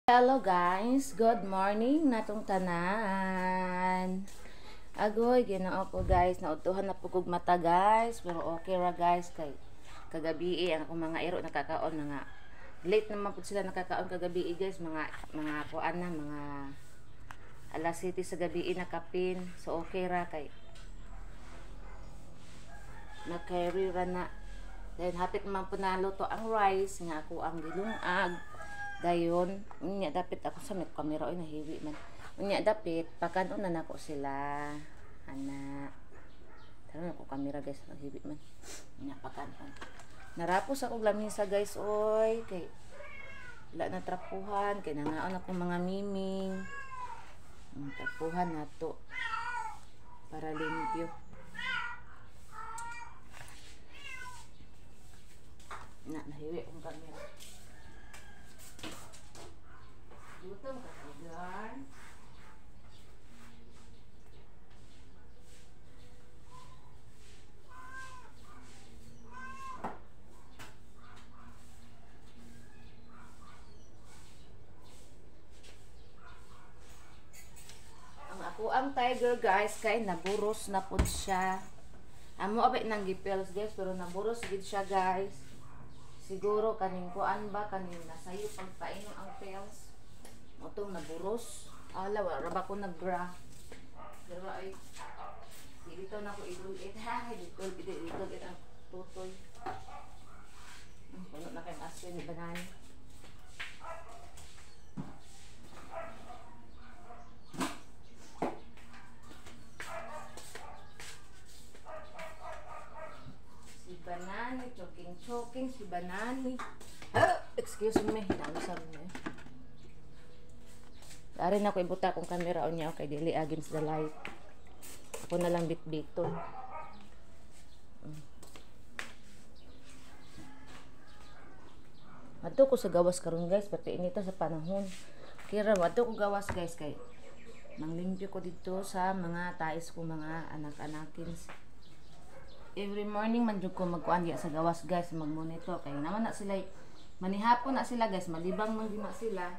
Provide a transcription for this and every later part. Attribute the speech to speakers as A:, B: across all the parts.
A: Hello guys, good morning natong tanan. Agoy, Ginoo ko guys, nautuhan na po kog mata guys, pero okay ra guys kay kagabi ang akong mga iro nakakaon, mga late naman pud sila nakakaon kagabi guys, mga kuan na mga alas 7 sa gabi nakapin. So okay ra kay na-carry ra na. Then hapit naman po naluto ang rice nga ako ang gilungag. Dayon, unya dapit ako sa may kamera oy nahiwi man. Unya dapit pakanon na nako sila. Ana. Tara na ko kamera guys, nahiwi man. Unya pakanon. Narapos ako lamisa guys oy kay wala na trapuhan kay nangaon akong mga miming. Trapuhan nato para limpyo. Na nahiwi akong kamera. Gutom ka, Tiger. Ang ako ang tiger guys kay naburos na pud siya. Amo abay nang gipels guys pero naburos gid siya guys. Siguro kaning kuan ba kaning nasayo pagpainom ang pels. Motong naburos. Ala, wala ra ba ko nagbra. Pero ay dito na ko idul-it ha, idul-it ang tutoy. Puno na kayong asin ni banana. Si banani, choking si banani. Excuse me, dami sa me. Dari na ko ibuta akong kamera unya okay dili against the light. Ako na lang bitbiton. Adto ko sa gawas karon guys, pati inita sa panahon. Kira adto ko gawas guys kay manglimpyo ko didto sa mga tais ko mga anak-anakins. Every morning man jud ko magkuan diya sa gawas guys, magmonitor kay naman na sila manihapon na sila guys, malibang man gyud na sila.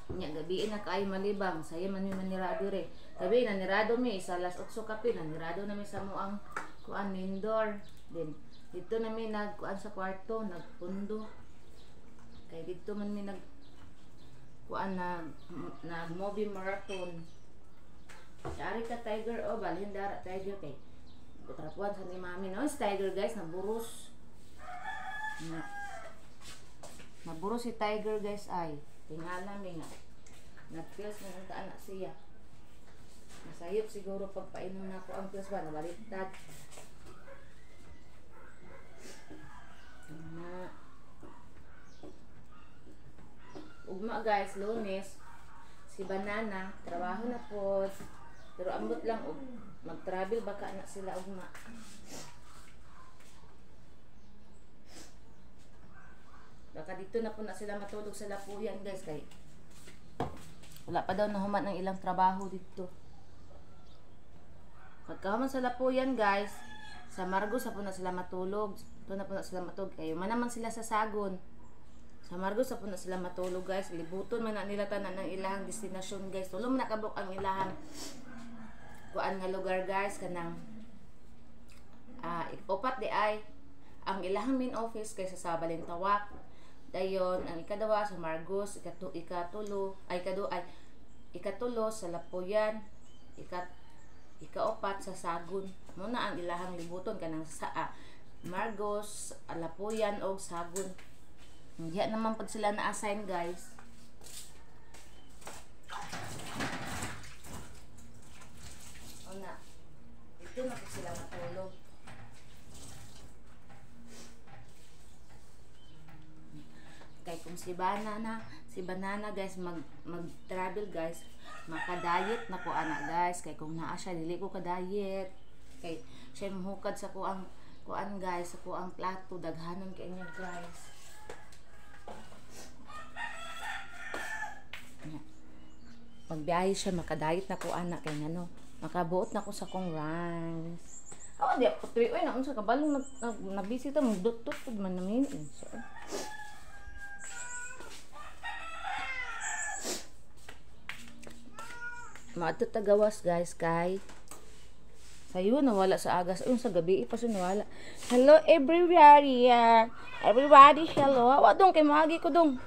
A: Nya gabi na kaayo malibang, saya man mi manira dire. Gabi na nirado mi sa alas 8 kape, nanirado na mi sa muang kuan indoor. Then didto na mi nagkuan sa kwarto, nagpundo. Kay didto man mi nag kuan nag movie marathon. Dari ka Tiger o balhin dara Tiger kay trapuan sa ni mami no. Si Tiger guys naburos. Na naburos si Tiger guys ay tingala mi nga nagpils na ang taan na siya. Nasayop siguro pagpainom na ako ang pills ba nabaliktad. Na ugma guys, Lunes si Banana trabaho na pod. Pero ambot lang og mag-travel baka na sila ugma. Baka dito na po na sila matulog sa Lapuyan guys kay wala pa daw nahuman ang ilang trabaho dito. Pagkahuman sa Lapuyan guys, sa Margos na po na sila matulog. Dito na po na sila matulog. Kayo man naman sila sa Sagon. Sa Margos na po na sila matulog guys. Libuton man na nila tanan ang ilahang destinasyon guys. Tulong man nakabok ang ilahang kuan nga lugar guys kanang upat di ay ang ilahang main office kaysa sa Balintawak. Dayon ang ikadawa sa Margos, ikatulo sa Lapuyan, ikaupat sa Sagun. Muna ang ilahang libuton kanang sa Margos, Lapuyan og Sagun. Hindi naman pud sila na-assign guys. Una, dito na pud sila matulog. Kay kung si Banana guys mag-travel guys, maka-diet na ko ana guys. Kay kung naa siya dili ko ka-diet. Kay siya mohukad sa kuang kuan guys, sa kuang plato daghanon kay niya guys. Pagbiyahe siya maka-diet na ko ana kay ngano, makabuot na ko sa kong rice. Aw di ako tuwi oy na unsa kabalong nag nabisi ta magdot-dot pud man namin. So, Maadto ta gawas, guys, kay sayo nawala sa agas. Ayun sa gabi pa siya nawala. Hello everybody. Everybody, hello. Wa dong kay moagi ko dong.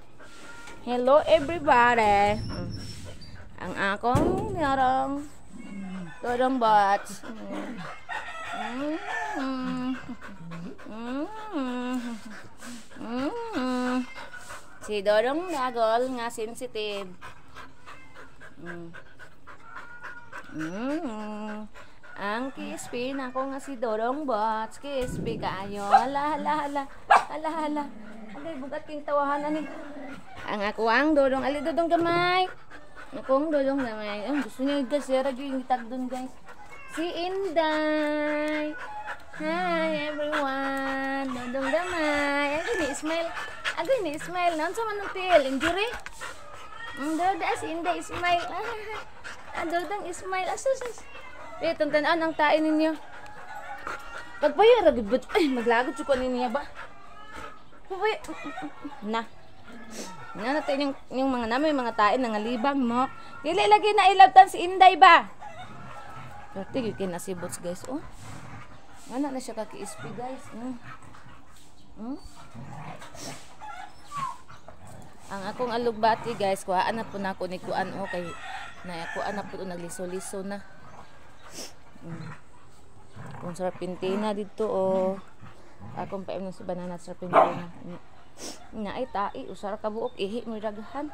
A: Hello everybody. Ang akong narong Dodong bots. Mm. Mm. Mm. Si Dodong Dagol nga sensitive. Ang kispi nako nga si Dodong Bots. Kispi kaayo. Hala, hala, hala. Hala, hala. Agay, bugat king tawahan ani. Ang ako ang Dodong. Ali, Dodong gamay. Akong Dodong gamay. Ang gusto niya guys. Sira yung gitag dun, guys. Si Inday. Hi everyone. Dodong gamay. Agay ni smile. Agay ni smile. Naon sa man ang tiil? Injury? Ang doda si Inday smile. Ah, Dodong smile. Asus, as. Eh, tantan ang tae ninyo. Pagpaya ra gud, ay maglagot jud ko ani niya ba. Pagpaya na. Na natin yung mga namin mga tae nga libang mo. Dili lagi na ilabtan si Inday ba. Perti gyud kay nasibots, guys, oh. Ana na siya ka-kiispi, guys. Ang akong alugbati, guys, kuhaan na po nako ni kuan, oh, kay na kuan na po nagliso-liso na. Kung serpentina dito, oh. Akong paim na si banana serpentina. Na ay tai usara ka buok ihi mo daghan.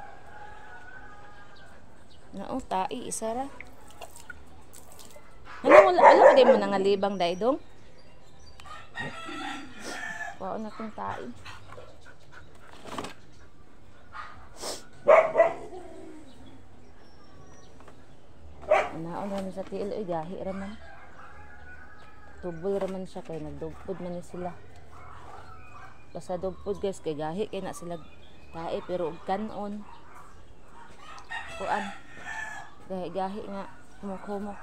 A: Na oh tai isara. Ano wala alam pa mo nangalibang dai dong? Kuhaan na tong tai. Naon na sa tiil oy, gahi ra man. Tubol ra man siya kay nagdugpod man ni sila. Basta dugpod, guys, kay gahi kay na sila tae pero og kanon. Kuan. Gahi-gahi nga humok-humok.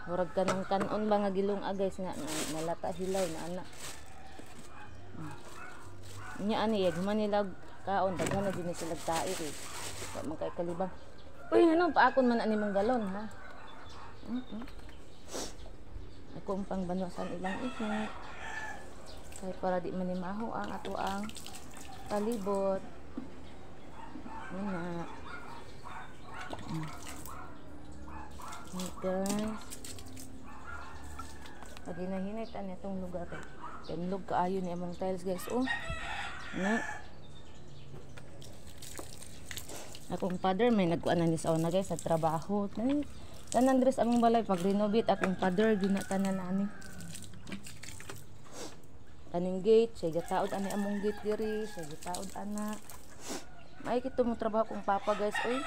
A: Murag kanang kanon ba nga gilong guys nga nalata hilaw na ana. Nya ani yag man nila kaon daghan na jud ni sila tae eh. Wa man kay kalibang. Uy, ano paakon man ani mong galon ha. Ako ang pangbanwasan ilang ihi. Kay para di man ni maho ang ato ang palibot. Ana. Guys. Pag hinahinay tan itong lugar kay kanlog kaayo ni among tiles, guys, oh. Na. Akong father may nagkuan na ni sa una, guys, sa trabaho. Tanan dress among balay pag renovate akong father ginatanan ani. Kaning gate, siya gataod ani among gate diri, siya gataod ana. May kito mo trabaho kong papa, guys, oy.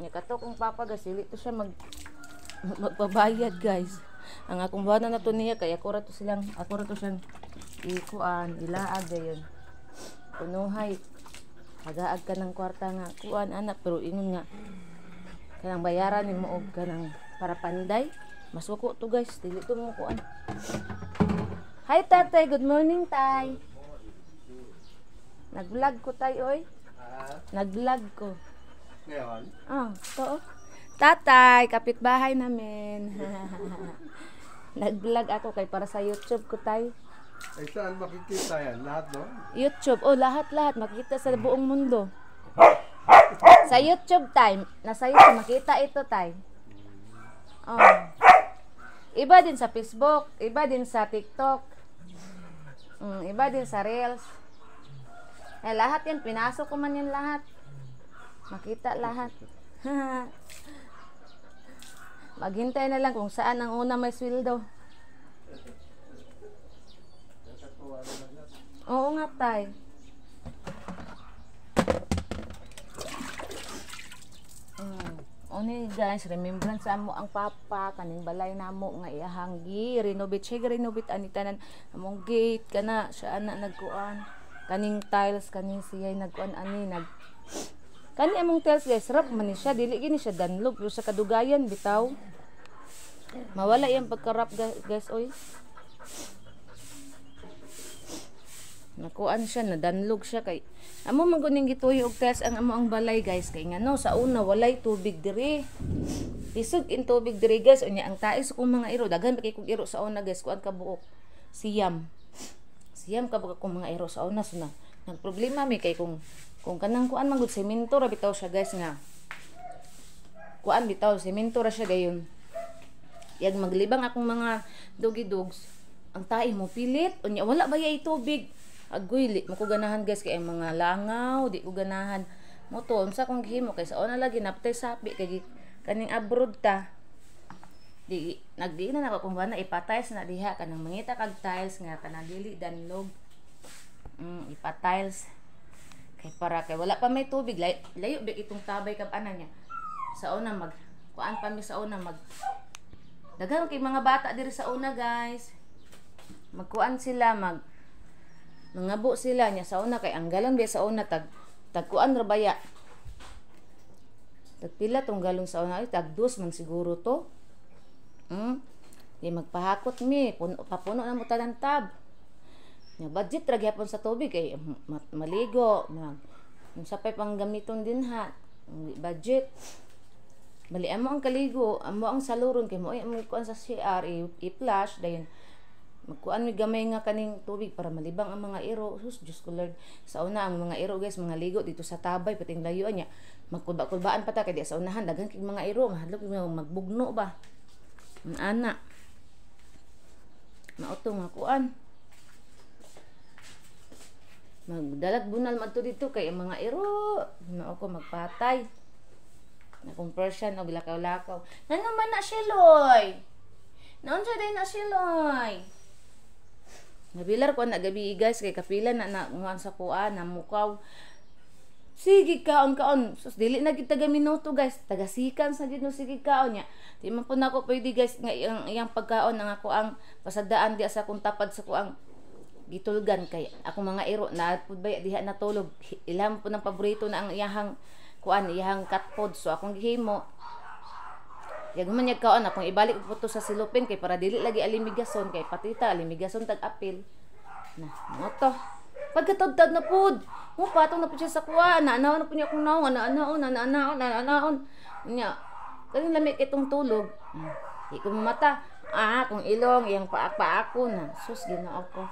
A: Nya kato kong papa, guys, dili to siya magbabayad, guys. Ang akong buhanan na to niya kay ako ra to silang, ako ra to siyang ikuan, ilaag dayon. Kunuhay hagaag ka ng kwarta nga kuan anak pero ingon nga kanang bayaran nimo og kanang para panday masuko to, guys, dili to mo kuan. Hi tatay, good morning tay. Nag-vlog ko tay oy. Nag-vlog ko.
B: Ngayon?
A: Oh, to. Oh. Tatay, kapitbahay namin. Nag-vlog ako kay para sa YouTube ko tay.
B: Ay, saan makikita yan? Lahat, no?
A: YouTube. Oh, lahat-lahat makita sa buong mundo. Sa YouTube time, nasa YouTube makita ito tay. Oh. Iba din sa Facebook, iba din sa TikTok. Iba din sa Reels. Eh, lahat yan, pinasok ko man yan lahat. Makita lahat. Maghintay na lang kung saan ang una may sweldo. Oo nga, tay. Oni guys, remembrance amo ang papa kaning balay namo nga iyahang gi renovate siya, renovate ani tanan among gate kana siya ana nagkuan kaning tiles kaning siya nagkuan ani nag kani among tiles, guys, rap man ni siya, dili gini siya danlog pero sa kadugayan bitaw mawala iyang pagka-wrap, guys, oy. Nakuan siya, nadanlog siya kay amo man guning gituyo og tiles ang amo ang balay, guys, kay ngano sa una walay tubig diri. Lisod in tubig diri, guys. Unya ang tais kong mga iro, daghan ba kay kog iro sa una, guys, kuan ka buok. Siyam. Siyam ka buok akong mga iro sa una, so na nagproblema mi kay kung kanang kuan man gud, semento ra bitaw siya, guys, nga kuan bitaw, semento ra siya gayon. Yag maglibang akong mga doggy dogs, ang tae mo pilit, unya wala ba yay tubig. Agoy, li mo ko ganahan, guys, kay ang mga langaw, di ko ganahan. Mo to, unsa kong gihimo kay sa una lagi naptay sapi kay kaning abroad ta. Di nagdiin na nako kung na ipa-tiles na diha kanang mangita kag tiles nga kanang dili danlog. Ipa-tiles. Kay para kay wala pa may tubig, layo, layo big itong tabay kab ana niya. Sa una mag kuan pa mi sa una, mag daghan kay mga bata diri sa una, guys. Magkuan sila, mag mangabo sila niya sa una kay ang galon biya sa una tag tagkuan ra baya. Tag pila tong galon sa una, ay tag dos man siguro to. Di magpahakot mi, puno, papuno na mo tanan tab. Nya budget ra gyapon sa tubig kay maligo, mag unsa pay panggamiton din ha. Budget. Bali amo ang kaligo, amo ang saluron kay mo ay amo kuan sa CR i-flash dayon. Magkuan mi gamay nga kaning tubig para malibang ang mga iro. Sus, Diyos ko Lord. Sa una ang mga iro, guys, mga ligo dito sa tabay pating layuan niya. Magkulba-kulbaan pa ta kay di sa unahan daghan kay mga iro, mahadlok magbugno ba. Ang ana. Mao to nga kuan. Magdalag bunal madto dito kay ang mga iro, mao ko magpatay. Akong Persian og lakaw-lakaw. Ngano man na siya, Loy? Naunsa day na siya, Loy? Nabilar ko na gabi, guys, kay kapila na na nguan sa kuan na mukaw. Sige kaon kaon. Sus, dili na gid taga minuto, guys. Taga sikan sa gid no sige kaon niya. Di man po nako pwede, guys, nga iyang, iyang pagkaon ang ako ang pasadaan di sa akong tapad sa kuang gitulgan kay akong mga iro na pud ba diha natulog. Ilang po ng paborito na ang iyahang kuan, iyahang cat food. So akong gihimo, yag man yag kaon, akong ibalik po to sa silupin kay para dili lagi alimigason kay patita alimigason tag apil. Na, mo to. Pagkatudtad na pud. Mo patong na pud siya sa kuha, naanaw na pud niya akong naong, naanaon, naanaon, naanaon. Nya, kaning lami kitong tulog. Di ko mamata. Ah, akong ilong, iyang paak-paako na. Sus, Ginoo ko.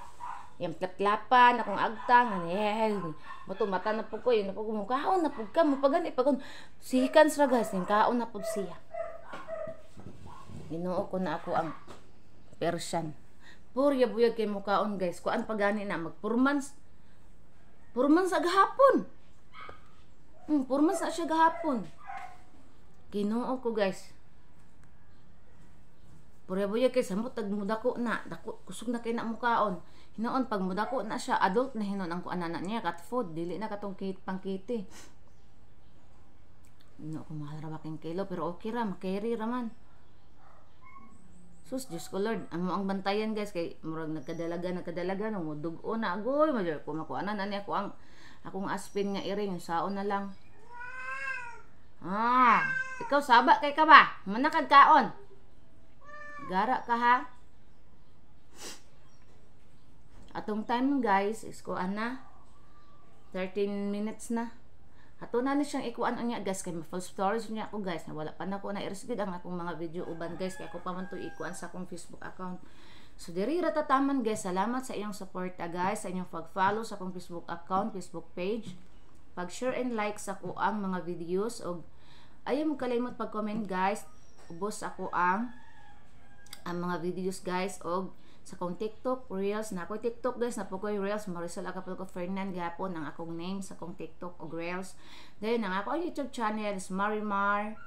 A: Iyang tlaplapan, akong agtang, ani mo to mata na pud ko, yun na pud ko, kaon na pud ka, mo pagani pag sikan ra, guys, ning kaon na pud siya. Ginoo ko na ako ang Persian. Purya buyag kay mukaon, guys. Kuan pa gani na mag 4 months. 4 months gahapon. 4 months na siya gahapon. Ginoo ko, guys. Purya buyag kay samot tag mudako na. Dako kusog na kay na mukaon. Hinoon pag mudako na siya, adult na hinon ang kuan na niya cat food, dili na katong kit pangkiti. Ginoo ko, mahal ra ba king kilo, pero okay ra, makeri ra man. Sus, Diyos ko Lord, amo ang bantayan, guys, kay murag nagkadalaga nagkadalaga no dugo na agoy, major ko makuanan ani ako ang akong aspin nga iring saon na lang. Ah, ikaw saba kay ka ba? Manakag kaon. Gara ka ha. Atong time, guys, is kuan na 13 minutes na. Ato na ni siyang ikuan unya, guys, kay ma-full storage niya ako, guys, na wala pa nako na i-gid ang akong mga video uban, guys, kay ako pa man to ikuan sa akong Facebook account. So diri ra tataman, guys. Salamat sa inyong suporta, guys, sa inyong pag-follow sa akong Facebook account, Facebook page. Pag-share and like sa ako ang mga videos og ayaw mo kalimot pag-comment, guys. Ubos ako ang mga videos, guys, og sa akong TikTok Reels na ako TikTok, guys, na po ko Reels, Marisol Acapulco Fernan gapon ang akong name sa akong TikTok og Reels. Then ang akong YouTube channel is Marimar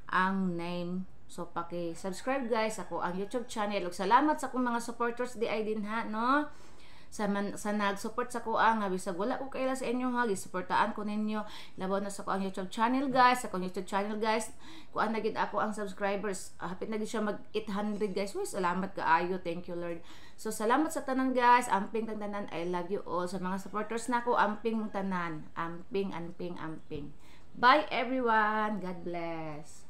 A: ang name, so paki-subscribe, guys, ako ang YouTube channel ug salamat sa akong mga supporters di ay din ha no sa man, sa nag-support sa kuang nga bisag wala ko kaila sa inyo ha, gisuportaan ko ninyo, labaw na sa kuang YouTube channel, guys. Sa akong YouTube channel, guys, kuan na gid ako ang subscribers, hapit na gid siya mag 800, guys. Uy, salamat kaayo, thank you Lord. So salamat sa tanan, guys, amping tang tanan. I love you all. Sa mga supporters nako, amping mong tanan, amping, amping, amping. Bye everyone, God bless.